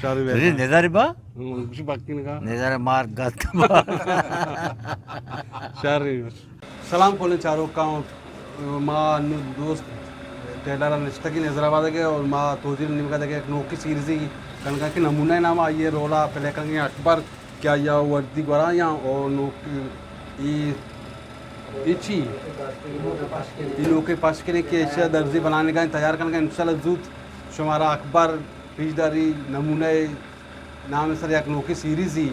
شر بی۔ نظر با؟ ہم، گوشی باقی نگا۔ نظر مار گت با۔ شر بی۔ سلام کلیں چاروکاں، ما انو دوست ٹیلر نشتگیں نظر آباد ءَ اور ما توجیل نیمگا دگہ یک نوکی سیریزی کنگا کہ نمونہ نام آئی رولا پلے کنگے اکبر کہ آئی ءَ وردی گورا یا اور نوکی ای، ای چی؟ ای نوکی پش کنے کہ ایشی درزی بنانگا تیار کنگا، انشاءاللہ زوت شمارا اکبر پیشداری نمونہ نام سر یک نوکی سیریزی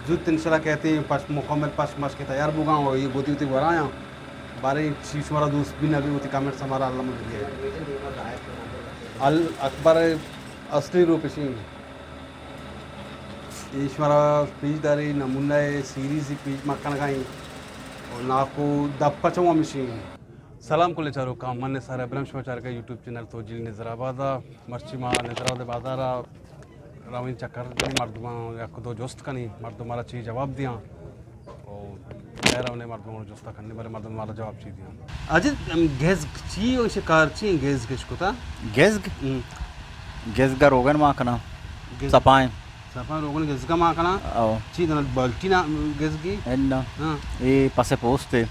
زوت انشاءاللہ کہتے ہیں پش مکمل پش مش کے تیار بوگا اور یہ گوتی ہوتی گورایاں بارے چی شمارا دوست بھی نہ بھی ہوتی کمنٹ ہمارا اللہ مجھے ال اکبر اصلی روپشی۔ ایشورا پیش داری نمونہ سیریز پیش مکنگائیں اور ناکو دپ پچو ہمشی۔ سلام کلیں چاروکاں، من نثار ابراہیم، شما چارگا یوٹیوب چینل توجیل نظر آباد ءَ۔ مرچی ما نظر آباد بازار ءَ رویں چکر دیں، مردماں یک دو جست کنی، مردم مارا چی جواب دیاں۔ او، غیر اونے مردم جستا کنی، بلے مردم مارا جواب چی دیاں۔ اجی، ہم گزگ چی و ایشی کار چی؟ گزگ اش کتا؟ گزگ؟ ہم۔ گزگ روگن ما کنا۔ گزگ۔ سپائیں۔ سپائیں روگن گزگ ما کنا۔ او۔ چی دنا بالٹی نا گزگی؟ انا۔ ہاں۔ اے پسے پوستے۔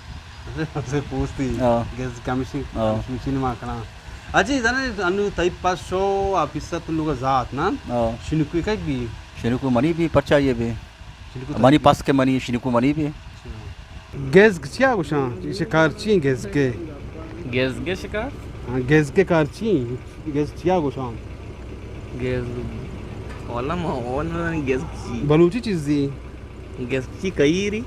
پسے پوستی۔ او۔ گزگ کمشی، او۔ کمشی ما کنا۔ اجی، زانے انو تئی پس شو آفیسر تو لوگ زات نا؟ او۔ شنکوی کئی بی؟ شنکو منی بی، پرچا یہ بی؟ شنکو منی تئی پس کے منی، شنکو منی بی۔ گزگ چیا گوشاں؟ ایشی کار چی گزگ کے؟ گزگ کے شکار؟ ہاں، گزگ کے کار چی؟ گزگ چیا گوشاں؟ گزگ، واللہ ما اول نہ گزگ چی۔ بلوچی چیزی؟ گزگ چی کئیری؟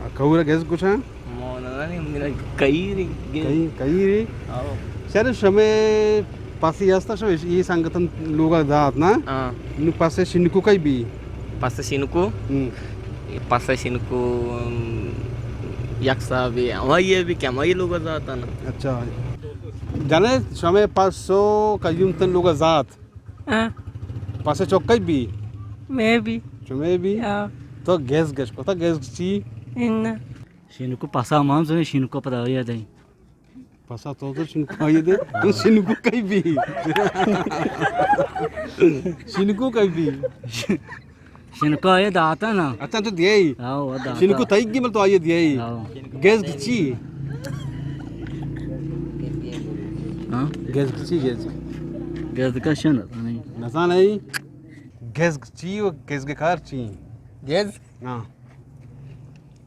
آ، کئورا گزگ گوشاں؟ ما نہ زانی، میرا کئیری گزگ۔ کئی-، کئیری؟ آو۔ شر شمے پاسی ہستا شو، یہ سنگتن لوگا دات نا؟ ہاں۔ نو پاسے شنکو کئی بی؟ پاسے شنکو؟ ہم۔ پاسے شنکو، ہم، یک صاحبی، ہمائی بی کہ ہمائی لوگا داتا نا۔ اچھا۔ جانے شمے پاسو قیوم تن لوگا زات؟ ہاں۔ پاسے چوک کئی بی؟ میں بی۔ چمے بی؟ ہاں۔ تو گیس گش کتا، گیس چی؟ اناں۔ شینکو پاسا مان زنی، شینکو پدا آیا دیں۔ پاسا تو تو شینکو آیا دے۔ تو شینکو کئی بی؟ شینکو کئی بی؟ شنکا اے داتا نا۔ اچھا، تو دیے ہی؟ ہاں، وہ داتا۔ شنکو تئی گی مل تو آئیے دیے ہی۔ ہاں۔ گیس چی؟ ہاں؟ گیس چی گیس؟ گیس کا شن نہیں۔ نزان ہے۔ گیس چی و گیس کے کار چی؟ گیس؟ ہاں۔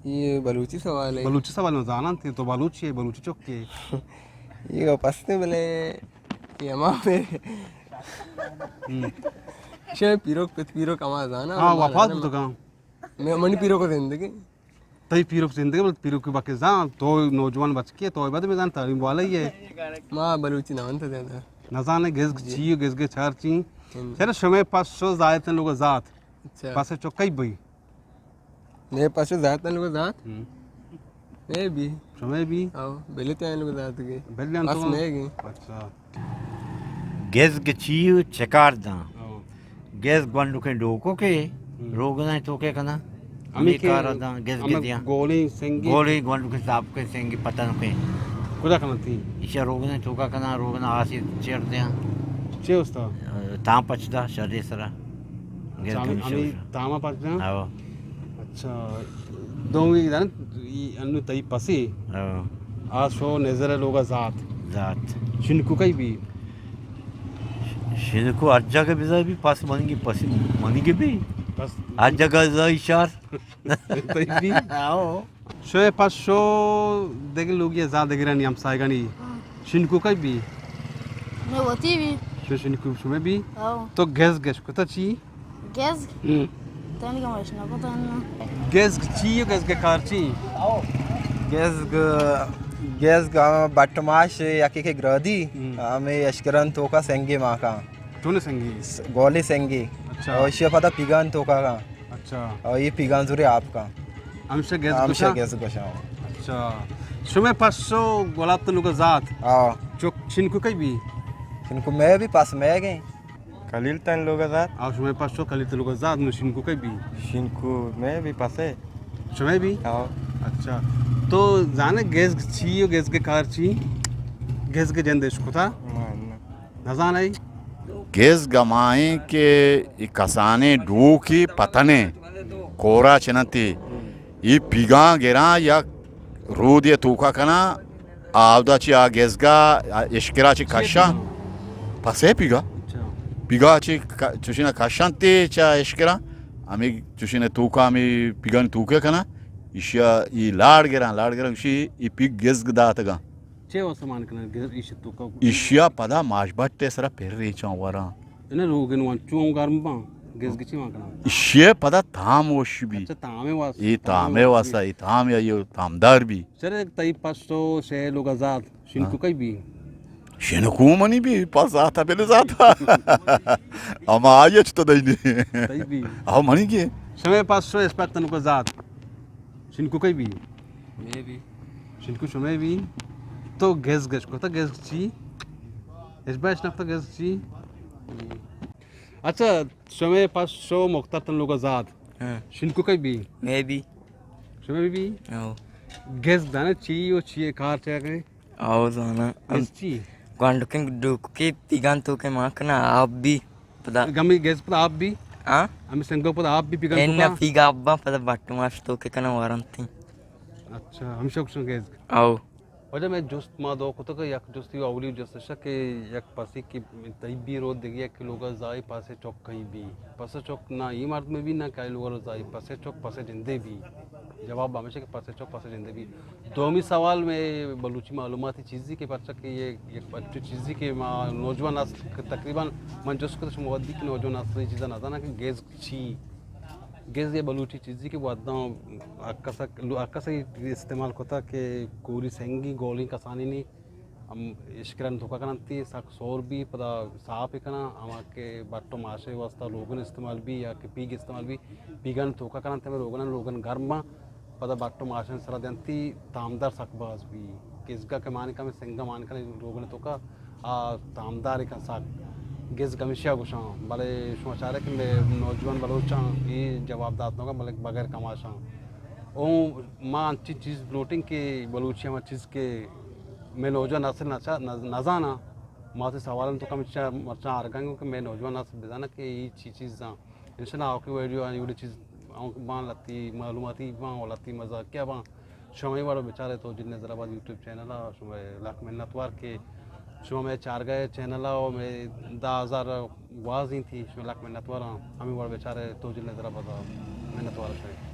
یہ بلوچی سوال ہے۔ بلوچی سوال نزانان تھی تو بلوچی ہے، بلوچی چوک کے۔ یہ پستے بلے یہ ہما پہ۔ ہم۔ شے پیروک پت پیروک ہما زانا، ہاں، ہما وفات زانا۔ بوتگاں۔ میں منی پیروک زندگی۔ تئی پیروک زندگی، بلے پیروک باقی زان، تو نوجوان بچکے، تو بعد میں زان تعلیم والا ہی ہے۔ ما بلوچی نہ ونتا زیادہ۔ نزانے گزگ جی۔ چی، گزگ چار چی۔ ہم۔ چرا شمے پاس شو زایتن لوگ زات۔ اچھا۔ پاسے چوک کئی بی؟ میں پاسے زات لوگ زات۔ ہم۔ میں بی۔ شمے بی؟ او، بلے تو لوگ زات گے۔ بلے بس تو؟ میں گے۔ اچھا۔ گزگ چی و چکار داں؟ او۔ گزگ گونڈو کے ڈوکو کے، ہم۔ روگنا تو کے کنا؟ ہمیں ہمیں کے کار داں، گزگ ہمیں دیاں۔ گولی سنگی۔ گولی گونڈو کے صاحب کے سنگی پتن کے۔ کجا کنا تھی؟ ایشا روگنا تو کا کنا، روگنا آسی چیر دیاں۔ چے استا؟ تاں پچ دا، شرے سرا۔ اچھا، ہمیں، ہمیں تاما پچ دا؟ ہاں۔ اچھا، دومی دان، انو تئی پسی۔ ہاں۔ آ شو نظر لوگا زات۔ زات۔ شنکو کئی بی؟ شنکو ہر جگہ بزا بی، پس منگی، پس منگی بی۔ پس ہر جگہ زا اشار۔ تئی بی؟ آؤ۔ شوئے پس شو دگہ لوگی زا دگرانی ہمسایگانی۔ ہاں۔ شنکو کئی بی؟ میں وتی بی۔ شو شنکو شمے بی؟ آؤ۔ تو گیس گش کتا چی؟ گزگ؟ ہم۔ تنگہ مش نہ کتن۔ گزگ چی و گزگ کار چی؟ گزگ، گزگ ہم بٹ ماش یکی کہ گرادی، ہم۔ ہمیں اشکرن توکا سنگی ماکا۔ چون سنگی؟ س-، گولی سنگی۔ اچھا۔ اور اشیا پدا پیگان توکا کا۔ اچھا۔ اور یہ پیگان زوری آپ کا۔ ہمشہ گزگ ہمشہ گوشا؟ گزگ گوشا۔ اچھا۔ شمے پس شو گلاب تنوکا زات؟ ہاں۔ چوک شنکو کئی بی؟ شنکو میں بی پس میں گئے۔ خلیل تن لوگ زات۔ آ، شمئے پس شو خلیل تن لوگ زات، نو شینکو کئی بی؟ شینکو مئے بی پسے۔ شمئے بی؟ آؤ۔ اچھا۔ تو زانے گزگ چی و گزگ کار چی؟ گزگ جند اش کتا؟ نہ، نہ۔ نزانے؟ گزگ ہمائیں کہ اے کسانیں ڈوکی پتنیں کورا چنتی، اے پیگاں گراں یا رودے توکا کناں، آودا چہ آ گزگا، آ اشکرا چہ کشاں، پسے پیگا، اچھا۔ پیگا چہ ک-، چوشینا کشاں تے چہ اشکرا، ہمیں چوشینا توکا، ہمیں پیگانی توکے کناں، ایشیا اے لاڑ گراں، لاڑ گراں، ایشی اے پیگ گزگ داتگاں۔ چے واسطہ مان کنن گز-، ایش توکا؟ ایشیا پدا ماش بٹ ءِ سرا پر ریچاں وراں۔ اناں روگن وان چون گرم باں، گزگ چی مان کنن؟ ایشی پدا تام وش بی۔ اچھا، تامے واسطہ، اے تامے تامے واسطہ، اے تام یا یہ تامدار بی۔ چرے تئی پس تو شے لوگا زاد، شنکو ہاں۔ کئی بی؟ شنکو منی بی، پس زاتا بلے زاتا۔ اما آئی اچ تو دئی نے۔ تئی بی۔ او منی کے؟ شمے پس تو اسپیکٹ تنکو زاد۔ شنکو کئی بی؟ مے بی۔ شنکو شمے بی؟ تو گز گش کتا گز چی؟ اش باش نفتا گز چی؟ اچھا، شمے پس شو مختار تن لوگا زاد۔ ہاں۔ شنکو کئی بی؟ مے بی۔ شمے بی بی؟ او۔ گز دانے چی و چی کار چے گئے؟ او زانا۔ گز چی؟ گوانڈکیں ڈوکے پیگان تو کے ماں کنا آپ بی۔ پدا۔ گمی گیس پدا آپ بی؟ ہاں؟ ہمیں سنگو پدا آپ بی پیگن انا توکا؟ پیگا آپ با پدا بٹ ماش تو کے کنا وارنتی۔ اچھا، ہمشہ کشن گیس۔ او۔ وجہ میں جست ما دو کتو کہ یک جستی اولی جست شک کہ یک پسی کی طبی رو دیگی یک لوگا زائی پاسے چوک کئی بی۔ پس چوک نہ ای مرد میں بی نہ کئی لوگا رو زائی پسے چوک پسے جندے بی۔ جواب ہمیشہ کہ پسے چوک پسے جندے بی۔ دومی سوال میں بلوچی معلوماتی چیزی کہ پرچہ کہ یہ یک اچو چیزی کہ ما نوجوان نسل تقریباً من جست کت شما ودی کہ نوجوان نسل یہ چیزا نہ زانا کہ گیز چی؟ گیز یہ بلوچی چیزی کہ وداں اکسا، اکسا استعمال کتا کہ کوری سنگی گولیں کسانی نی ہم اشکران دھوکہ کننتی، سک سور بی، پدا صاف کناں، ہما کہ بٹ و ماشے واسطہ روگن استعمال بی یا کہ پیگ استعمال بی، پیگان دھوکہ کننتی، ہمیں روگن، روگن گرم باں، پدا بٹ و ماشن سرا دینتی، تامدار سک باز بی، گزگا کہ مانی کم سنگا مان کن روگن توکا، آ تامدار کن سک، گزگ ہمیشہ گوشاں، بلے شما چارے کہ مئے نوجوان بلوچاں اے جواب دات نوکا، بلے بغیر کماشاں۔ او ما انچیں چیز لوٹیں کہ بلوچی ہما چیز کہ مئے نوجوان نسل نہ چا-، نہ، نہ زاناں۔ ما وتی سوالانی توکا ہمے چا-، مرچاں آرگا ایں کہ مئے نوجوان نسل بزاناں کہ اے چی چیز آں۔ انشاءاللہ آؤکیں ویڈیو آں، اے وڑیں چیز آں باں، لتی معلوماتی باں و لتی مزاقیہ باں۔ شما اے وڑ بچارے توجیل نظر آباد یوٹیوب چینل ءَ، شما لک منتوار کہ شما مئے چارگا ءَ چینل ءَ و مئے دہ ہزار گوازینتی، شما لک منتوار آں۔ ہمے وڑ بچارے توجیل نظر آباد ءَ منتوار شمئے۔